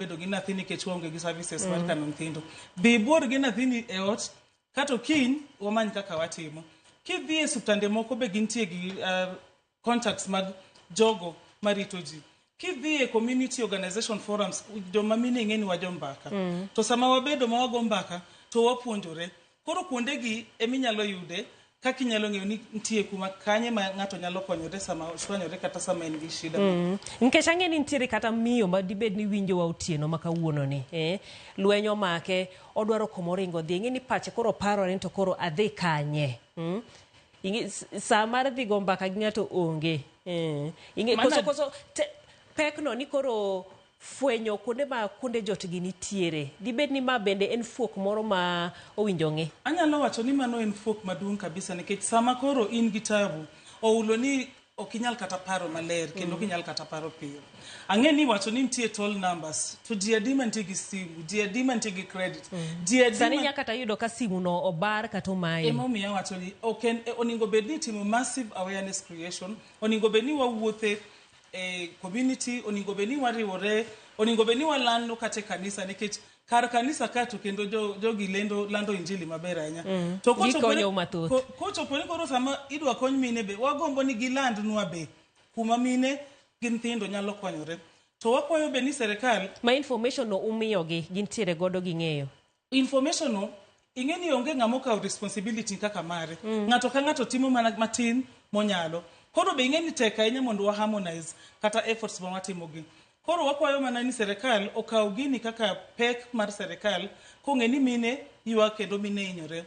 bedo gi nyathi nikech waonge gi services mar kano nyithindo. Dhi ibuor gi nyathini e ot kato kiny wamany kaka watimo. Kidhi e osiptande moko be gintie gi contacts mag jogo marito ji. Kidhi e community organization forums, joma mine ing'e ni wajo mbaka. To sama wabedo ma wago mbaka to wapuonjore. Koro kuondegi eminyalo yude kaka inyalo ng'eyo ni nitie kuma kanye ma ng'ato nyalo konyore sama ochwanyore kata sama en gi shida. Nikech ang'e ni nitiere kata miyo ma dibed ni winjowa otieno ma kawuono ni, eh, lweny omake, odwaro kuma oringo odhi. Ing'e ni pache koro parore ni to koro adhi kanye. Ing'e, saa mar dhi go mbaka gi ng'ato onge. Eh. Ing'e, Mana- koso, koso, te, pekno ni koro fwenyo kuonde ma kuonde jot gi nitiere. Dibed ni ma bende en fuok moro ma owinjo ng'i. Anyalo wacho ni mano en fuok maduong' kabisa nikech sama koro in gi tabu, oulo ni ok inyal kata paro maler kendo ok inyal kata paro piyo. Ang'e ni iwacho ni nitie toll numbers, to ji adi mantie gi simu, ji adi mantie gi credit, ji adi Sani ma- inya kata yudo ka simu no obar kata omayi. Emomiyo awacho ni ok en onego bed ni itimo massive awareness creation, onego bed ni wawuothe e community, onego bed ni wariwore, onego bed ni walando kata e kanisa nikech kar kanisa ka to kendo jo, jogi lendo lando injili maber ahinya. To kochopo ni- Gikonyo mathoth. kochopo ni koro sama idwa kony mine be wagombo ni gilandnwa be kuma mine gi nyithindo nyalo konyore. To wakwayo be ni serikal Ma information no umiyogi gintiere godo ging'eyo. information no ing'e ni onge ng'ama okawo responsibility kaka mare. Ng'ato ka ng'ato timo mana matin monyalo. Koro be ing'e ni tek ahinya mondo wa harmonize kata efforts ma watimo gi. Koro wakwayo mana ni serikal okaw gini kaka pek mar serikal kong'e ni mine ywak kendo mine hinyore.